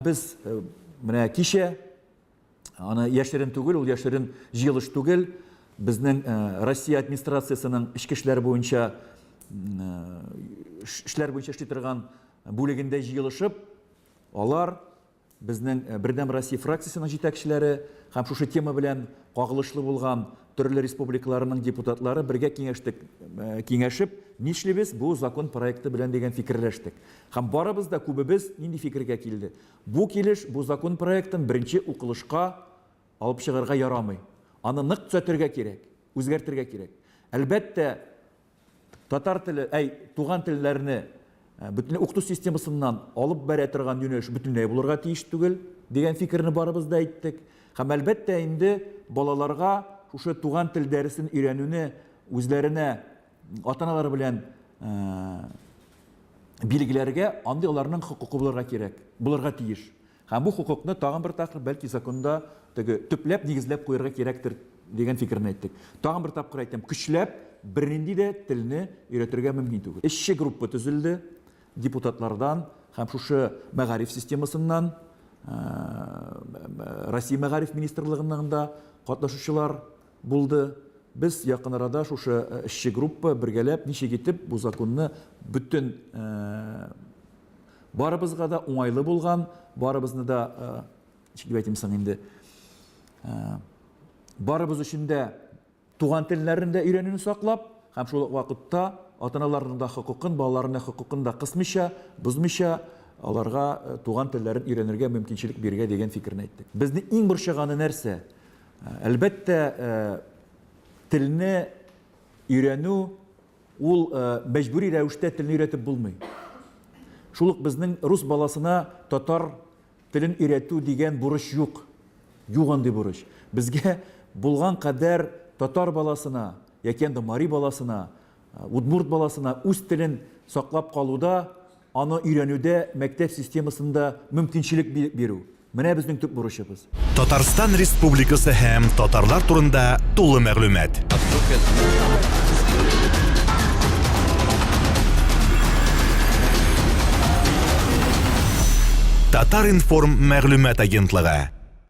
Без менә кичә, аны яшерен түгел, ул яшерен җыелыш түгел, безнең Россия администрациясенең эчке эшләр буенча эшләр буенча эшли торган бүлегендә җыелышып, алар безнең Бердәм Россия фракциясенең җитәкчеләре һәм шушы тема белән кагылышлы булган төрле республикаларының депутатлары бергә киңәштек, киңәшеп, нишлибез бу закон проекты белән дигән фикерләштек. Һәм барыбыз да, күбебез нинди фикергә килде? Бу килеш, бу закон проектын беренче укылышка алып чыгарга ярамый. Аны нык төзәтергә кирәк, үзгәртергә кирәк. Әлбәттә, татар теле, әй, туган телләрне бөтенләй укыту системасыннан алып бәрә торган юнәлеш бөтенләй булырга тиеш түгел, дигән фикерне барыбыз да әйттек. Һәм әлбәттә инде балаларга шушы туган тел дәресен өйрәнүне үзләренә ата-аналары белән билгеләргә андый аларның хокукы булырга кирәк, булырга тиеш. Һәм бу хокукны тагын бер тапкыр бәлки законда теге төпләп нигезләп куярга кирәктер дигән фикерне әйттек. Тагын бер тапкыр әйтәм, көчләп бернинди дә телне өйрәтергә мөмкин түгел. Эшче группа төзелде депутатлардан һәм шушы мәгариф системасыннан, Россия мәгариф министрлыгыннан да катнашучылар булды. Без якын арада шушы эшче группа бергәләп ничек итеп бу законны бөтен барыбызга да уңайлы булган, барыбызны да, ничек дип әйтим соң инде, барыбыз өчен дә туган телләрен дә өйрәнүне саклап, һәм шул ук вакытта ата-аналарның да хокукын, балаларның да хокукын да кысмыйча, бозмыйча, аларга туган телләрен өйрәнергә мөмкинчелек бирергә дигән фикерне әйттек. Безне иң борчыганы нәрсә? Әлбәттә, телне өйрәнү ул мәҗбүри рәвештә телне өйрәтеп булмый. Шул ук безнең рус баласына татар телен өйрәтү дигән бурыч юк. Юк андый бурыч. Безгә булган кадәр татар баласына яки анда мари баласына, удмурт баласына үз телен саклап калуда Аны өйрәнүдә мәктәп системасында мөмкинчелек бирү, менә безнең төп бурычыбыз. Татарстан Республикасы һәм татарлар турында тулы мәгълүмат. Татар-информ мәгълүмат агентлыгы.